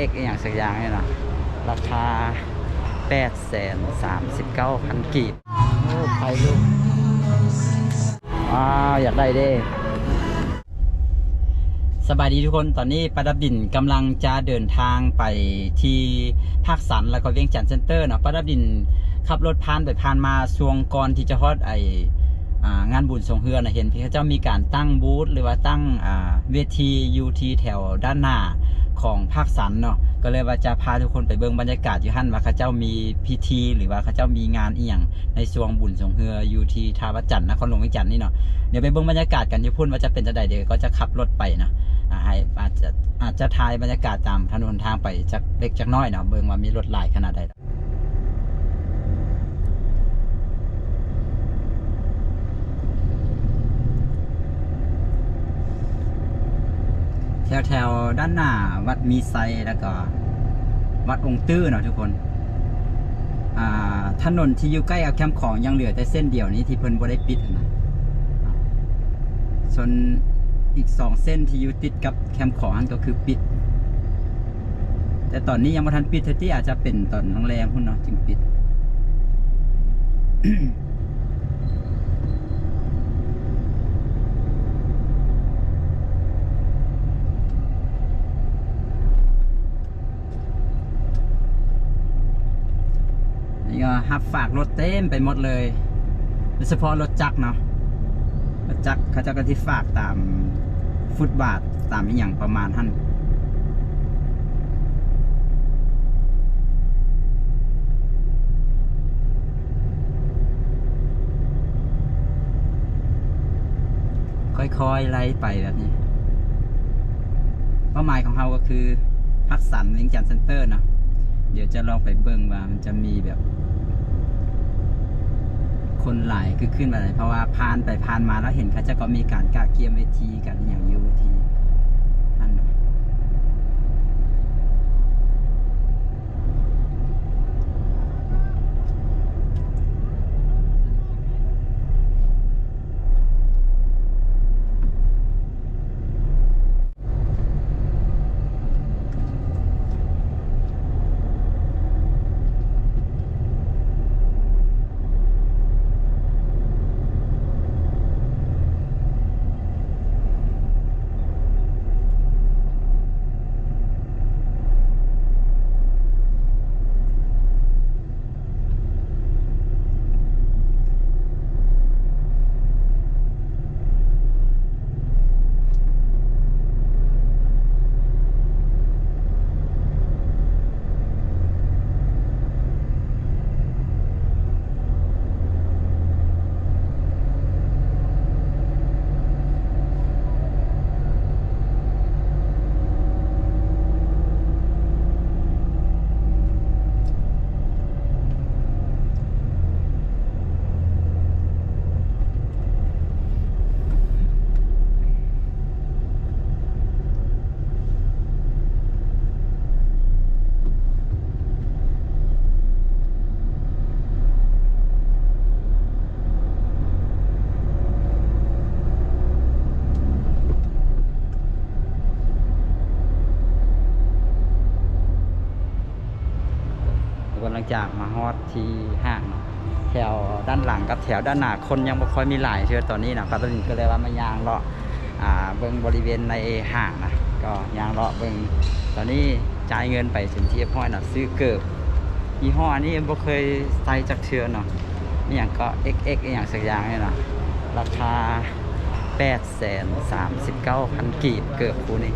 ເອັກອີ່ຫຍັງສັກຢ່າງນີ້ເນາະ ລາຄາແປດແສນສາມສິບເກົ້າພັນກີບ. ໂອ້ ໄຟລຸກ. ວ້າວ ຢາກໄດ້ເດ້. ສະບາຍດີທຸກຄົນ, ຕອນນີ້ປາດັບດິນກຳລັງຈະເດີນທາງໄປທີ່ພາກສັນ ແລ້ວກໍວຽງຈັນເຊັນເຕີເນາະ. ປາດັບດິນຂັບລົດຜ່ານໄປຜ່ານມາ ຊ່ວງກ່ອນທີ່ຈະຮອດໄອ້ ອ່າ ງານບຸນຊ່ວງເຮືອນະ ເຫັນທີ່ເຂົາເຈົ້າມີການຕັ້ງບູດ ຫຼືວ່າຕັ້ງ ອ່າ ເວທີຢູ່ທີ່ແຖວດ້ານໜ້າຂອງພາກສັນເນາະ, ກໍເລີຍວ່າຈະພາທຸກຄົນໄປເບິ່ງບັນຍາກາດຢູ່ຫັ້ນ ວ່າເຂົາເຈົ້າມີພິທີ ຫຼືວ່າເຂົາເຈົ້າມີງານອີ່ຫຍັງໃນຊ່ວງບຸນຊ່ວງເຮືອຢູ່ທີ່ທ່າພະຈັນ ນະຄອນຫຼວງວຽງຈັນນີ້ເນາະ. ດຽວໄປເບິ່ງບັນຍາກາດກັນຢູ່ພຸ້ນວ່າຈະເປັນຈັ່ງໃດ, ດຽວກໍຈະຂັບລົດໄປເນາະ. ອາ ໃຫ້ ອາດຈະ ອາດຈະຖ່າຍບັນຍາກາດຕາມຖະໜົນຫົນທາງໄປຈັກເລັກຈັກນ້ອຍເນາະ, ເບິ່ງວ່າມີລົດຫຼາຍຂະໜາດໃດ. ແຖວໆດ້ານໜ້າວັດມີໄຊ ແລ້ວກໍວັດອົງຕື້ເນາະທຸກຄົນ. ອ່າ ຖະໜົນທີ່ຢູ່ໃກ້ກັບແຄມຂອງຍັງເຫຼືອແຕ່ເສັ້ນດຽວນີ້ທີ່ເພິ່ນບໍ່ໄດ້ປິດຫັ້ນນະ, ສ່ວນອີກສອງເສັ້ນທີ່ຢູ່ຕິດກັບແຄມຂອງຫັ້ນກໍຄືປິດ. ແຕ່ຕອນນີ້ຍັງບໍ່ທັນປິດເທື່ອຕິ, ອາດຈະເປັນຕອນແລງໆພຸ້ນເນາະຈຶ່ງປິດ. ນີ້ກໍຮັບຝາກລົດເຕັມໄປໝົດເລີຍ, ໂດຍສະເພາະລົດຈັກເນາະ, ລົດຈັກເຂົາເຈົ້າກໍຊິຝາກຕາມຟຸດບາດ ຕາມອີ່ຫຍັງປະມານຫັ້ນ. ຄ່ອຍໆໄລ່ໄປແບບນີ້. ເປົ້າໝາຍຂອງເຮົາກໍຄືພາກສັນວຽງຈັນເຊັນເຕີເນາະ. ດຽວຈະລອງໄປເບິ່ງວ່າມັນຈະມີແບບຄົນຫຼາຍຄຶກຄື້ນປານໃດ, ເພາະວ່າຜ່ານໄປຜ່ານມາແລ້ວເຫັນເຂົາເຈົ້າກໍມີການກະກຽມເວທີກັນອີ່ຫຍັງຢູ່ທີ່ຫັ້ນເນາະ. ທຸກຄົນ ຫຼັງຈາກມາຮອດທີ່ຫ້າງເນາະ, ແຖວດ້ານຫຼັງກັບແຖວດ້ານໜ້າຄົນຍັງບໍ່ຄ່ອຍມີຫຼາຍເທື່ອຕອນນີ້ນະ, ກໍເລີຍວ່າມາຍ່າງເລາະ ອ່າ ເບິ່ງບໍລິເວນໃນຫ້າງນະ, ກໍຍ່າງເລາະເບິ່ງ. ຕອນນີ້ຈ່າຍເງິນໄປເປັນທີ່ຮຽບຮ້ອຍນະ, ຊື້ເກີບ ຍີ່ຫໍ້ອັນນີ້ບໍ່ເຄີຍໃສ່ຈັກເທື່ອເນາະ, ອີ່ຫຍັງກໍ ເອັກເອັກ ອີ່ຫຍັງສັກຢ່າງນີ້ນະ, ລາຄາແປດແສນສາມສິບເກົ້າພັນກີບ ເກີບຄູ່ນີ້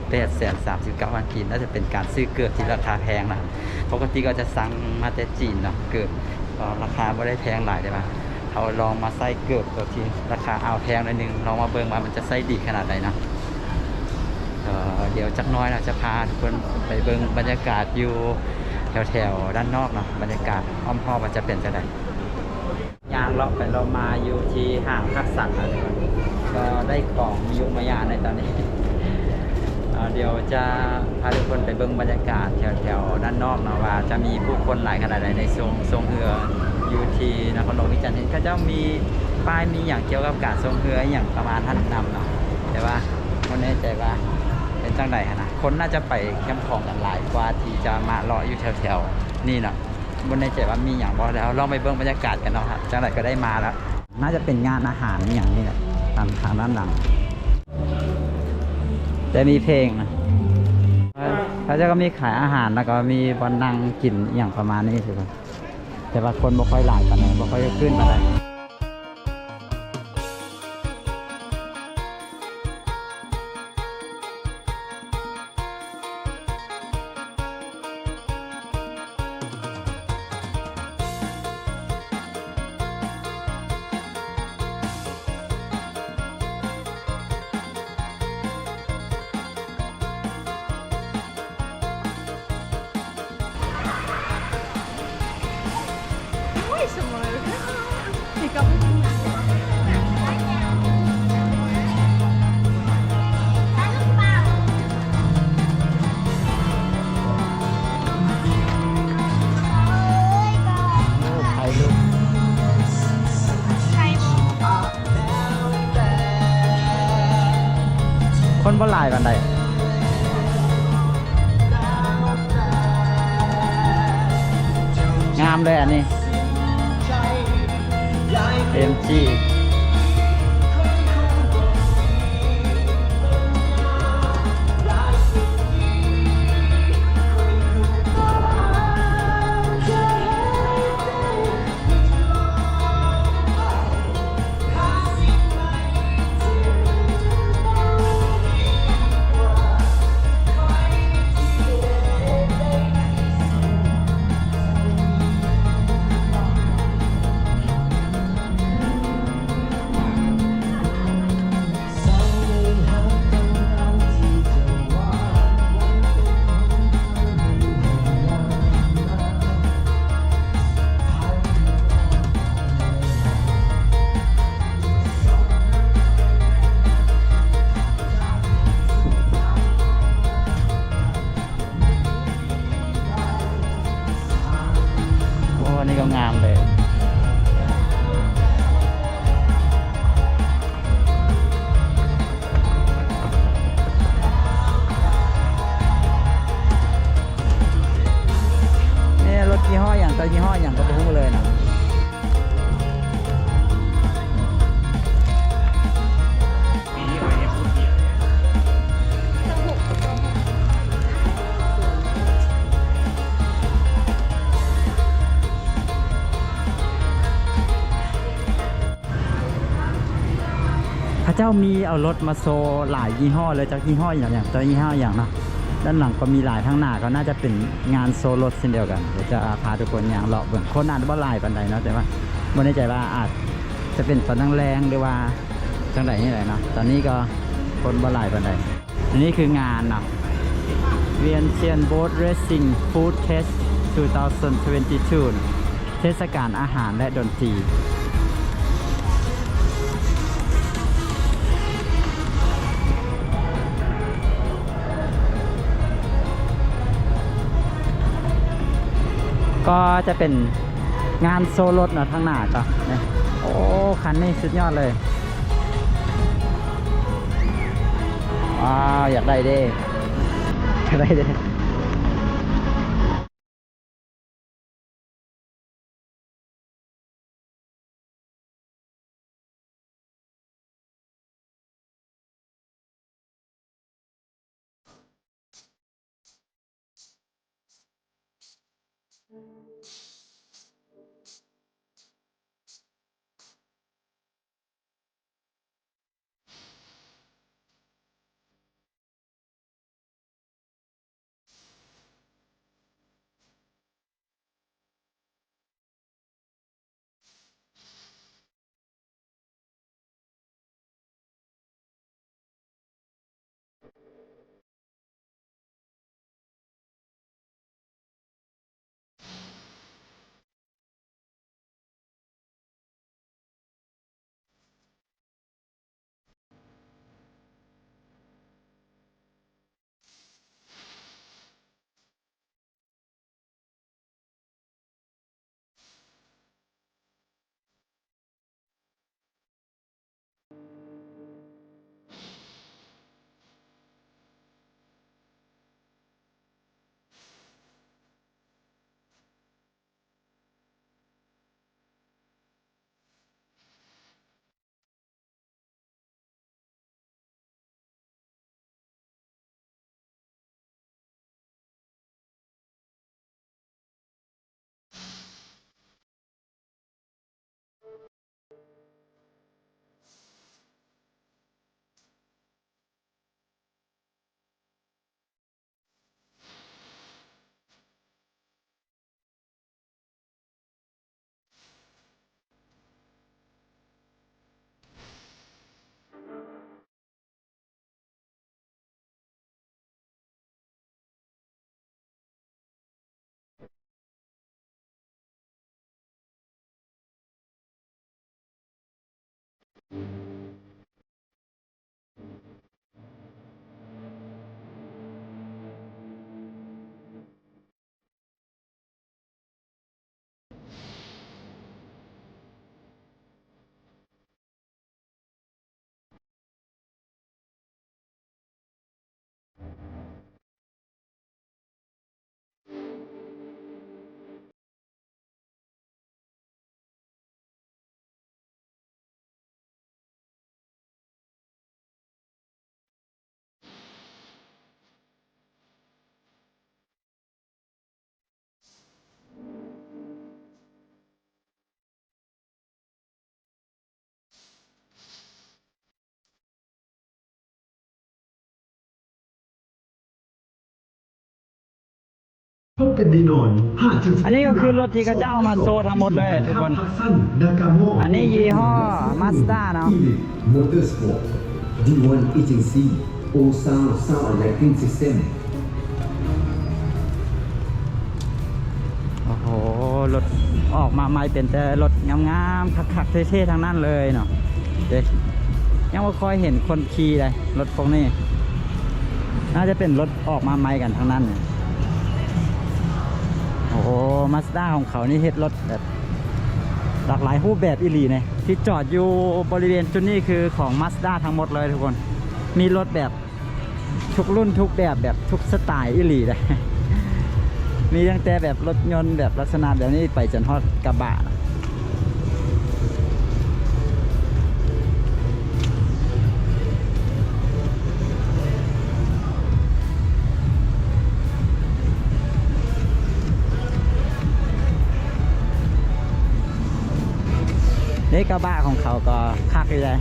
ແປດແສນສາມສິບເກົ້າພັນກີບ. ໜ້າຈະເປັນການຊື້ເກີບທີ່ລາຄາແພງນະ, ປົກກະຕິກໍຈະສັ່ງມາແຕ່ຈີນເນາະ ເກີບ, ກໍລາຄາບໍ່ໄດ້ແພງຫຼາຍເດ້ວ່າ. ເຮົາລອງມາໃສ່ເກີບຕົວທີ່ລາຄາອາວແພງໜ້ອຍໜຶ່ງ, ລອງມາເບິ່ງວ່າມັນຈະໃສ່ດີຂະໜາດໃດເນາະ. ເອີ ດຽວຈັກໜ້ອຍເນາະ ຈະພາທຸກຄົນໄປເບິ່ງບັນຍາກາດຢູ່ແຖວໆດ້ານນອກເນາະ, ບັນຍາກາດອ້ອມຮອບວ່າຈະເປັນຈັ່ງໃດ. ຍ່າງເລາະໄປເລາະມາຢູ່ທີ່ຫ້າງພາກສັນນະ, ກໍໄດ້ຂອງມາຍຸມາຢາໃນຕອນນີ້. ເອີ ດຽວຈະພາທຸກຄົນໄປເບິ່ງບັນຍາກາດແຖວໆດ້ານນອກເນາະ ວ່າຈະມີຜູ້ຄົນຫຼາຍຂະໜາດໃດໃນຊ່ວງ ຊ່ວງເຮືອຢູ່ທີ່ນະຄອນຫຼວງວຽງຈັນ. ເຫັນເຂົາເຈົ້າມີປ້າຍມີຫຍັງກ່ຽວກັບການຊ່ວງເຮືອອີ່ຫຍັງປະມານນັ້ນນຳເນາະ, ແຕ່ວ່າບໍ່ແນ່ໃຈວ່າເປັນຈັ່ງໃດຫັ້ນນະ. ຄົນໜ້າຈະໄປແຄມຂອງກັນຫຼາຍກວ່າທີ່ຈະມາເລາະຢູ່ແຖວໆນີ້ເນາະ. ບໍ່ແນ່ໃຈວ່າມີຫຍັງບໍ່ ແລ້ວລອງໄປເບິ່ງບັນຍາກາດກັນເນາະ. ຈັ່ງໃດກໍໄດ້ມາແລ້ວ. ໜ້າຈະເປັນງານອາຫານອີ່ຫຍັງນີ້ແຫຼະ ທາງ ທາງດ້ານຫຼັງ ແຕ່ມີເພງນະ. ເຂົາເຈົ້າກໍມີຂາຍອາຫານ ແລ້ວກໍມີບ່ອນນັ່ງກິນອີ່ຫຍັງປະມານນີ້ທຸກຄົນ. ແຕ່ວ່າຄົນບໍ່ຄ່ອຍຫຼາຍປານໃດ ບໍ່ຄ່ອຍຄຶກຄື້ນປານໃດ. ຄົນບໍ່ຫຼາຍປານໃດ. ງາມເລີຍອັນນີ້ ເອັມຈີ. ໂອ້ ອັນນີ້ກໍງາມເລີຍ. ນີ້ລົດຍີ່ຫໍ້ຫຍັງ ເຈົ້າຍີ່ຫໍ້ຫຍັງກໍບໍ່ຮູ້ເລີຍນະ. ເຂົາເຈົ້າມີເອົາລົດມາໂຊຫຼາຍຍີ່ຫໍ້ເລີຍ ຈັກຍີ່ຫໍ້ຫຍັງ ເຈົ້າຍີ່ຫໍ້ຫຍັງເນາະ. ດ້ານຫຼັງກໍມີຫຼາຍ ທາງໜ້າກໍໜ້າຈະເປັນງານໂຊລົດເຊັ່ນດຽວກັນ. ດຽວຈະພາທຸກຄົນຍ່າງເລາະເບິ່ງ. ຄົນອາດບໍ່ຫຼາຍປານໃດເນາະ ແຕ່ວ່າບໍ່ແນ່ໃຈວ່າອາດຈະເປັນຕອນແລງໆ ຫຼືວ່າຈັ່ງໃດນີ້ແຫຼະເນາະ. ຕອນນີ້ກໍຄົນບໍ່ຫຼາຍປານໃດ. ອັນນີ້ຄືງານເນາະ Vientiane Boat Racing Food Test two thousand twenty-two ເທດສະການອາຫານ ແລະ ດົນຕີ. ກໍຈະເປັນງານໂຊລົດເນາະ ທາງໜ້າກໍ ໂອ້ ຄັນນີ້ສຸດຍອດເລີຍ. ວ້າວ ຢາກໄດ້ເດ້ ຢາກໄດ້ເດ້. ພົບກັນແນ່ນອນ ຫ້າຈຸດ ອັນນີ້ກໍຄືລົດທີ່ເຂົາເຈົ້າເອົາມາໂຊທັງໝົດເລີຍທຸກຄົນ. ອັນນີ້ຍີ່ຫໍ້ Mazda ເນາະ. Elite Motorsport, D one Agency, All Sound Sound and Lighting System. ໂອ້ໂຫ ລົດອອກມາໃໝ່ເປັນແຕ່ລົດງາມໆ ຄັກໆ ເທ່ໆ ທັງນັ້ນເລີຍເນາະ. ເດ້ ຍັງບໍ່ຄ່ອຍເຫັນຄົນຂີ່ເດ້ ລົດພວກນີ້ ໜ້າຈະເປັນລົດອອກມາໃໝ່ກັນທັງນັ້ນ. ໂອ້ໂຫ Mazda ຂອງເຂົານີ້ເຮັດລົດແບບຫຼາກຫຼາຍຮູບແບບອີ່ຫຼີເນາະ. ທີ່ຈອດຢູ່ບໍລິເວນຈຸດນີ້ຄືຂອງ Mazda ທັງໝົດເລີຍທຸກຄົນ ມີລົດແບບ ທຸກລຸ້ນທຸກແບບ ແບບທຸກສະໄຕອີ່ຫຼີເດ້. ມີຕັ້ງແຕ່ແບບລົດຍົນແບບລັກສະນະແບບນີ້ ໄປຈົນຮອດກະບະ. ເດ້ ກະບະຂອງເຂົາກໍຄັກຢູ່ເດ້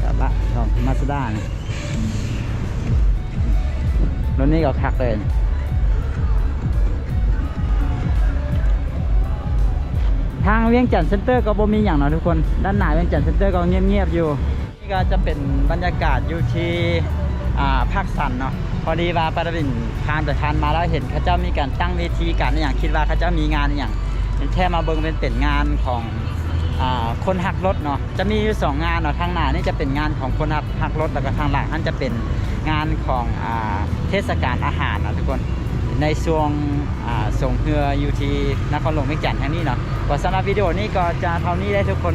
ກະບະຂອງ Mazda ນີ້. ລົດນີ້ກໍຄັກເລີຍ. ທາງວຽງຈັນເຊັນເຕີກໍບໍ່ມີຫຍັງເນາະທຸກຄົນ ດ້ານໜ້າວຽງຈັນເຊັນເຕີກໍງຽບໆຢູ່. ນີ້ກໍຈະເປັນບັນຍາກາດຢູ່ທີ່ ອ່າ ພາກສັນເນາະ. ພໍດີວ່າປາດາວິນຜ່ານໄປຜ່ານມາແລ້ວເຫັນເຂົາເຈົ້າມີການຕັ້ງເວທີການອີ່ຫຍັງ ຄິດວ່າເຂົາເຈົ້າມີງານອີ່ຫຍັງ ແທ້ມາເບິ່ງເປັນ ເປັນງານຂອງ ອ່າ ຄົນຮັກລົດເນາະ. ຈະມີຢູ່ສອງງານເນາະ ທາງໜ້ານີ້ຈະເປັນງານຂອງຄົນຮັກ ຮັກລົດ ແລ້ວກໍທາງຫຼັງຫັ້ນຈະເປັນງານຂອງ ອ່າ ເທດສະການອາຫານເນາະທຸກຄົນ ໃນຊ່ວງ ອ່າ ສົ່ງເຮືອຢູ່ທີ່ນະຄອນຫຼວງວຽງຈັນແຫ່ງນີ້ເນາະ. ກໍສຳລັບວິດີໂອນີ້ກໍຈະເທົ່ານີ້ເດ້ທຸກຄົນ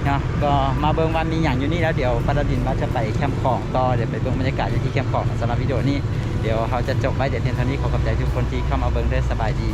ເນາະ. ກໍມາເບິ່ງວ່າມີຫຍັງຢູ່ນີ້ແລ້ວ ດຽວປາດາວິນວ່າຈະໄປແຄມຂອງຕໍ່ ດຽວໄປເບິ່ງບັນຍາກາດຢູ່ທີ່ແຄມຂອງ. ສຳລັບວິດີໂອນີ້ດຽວເຮົາຈະຈົບໄວ້ແຕ່ພຽງເທົ່ານີ້. ຂໍຂອບໃຈທຸກຄົນທີ່ເຂົ້າມາເບິ່ງເດີ. ສະບາຍດີ.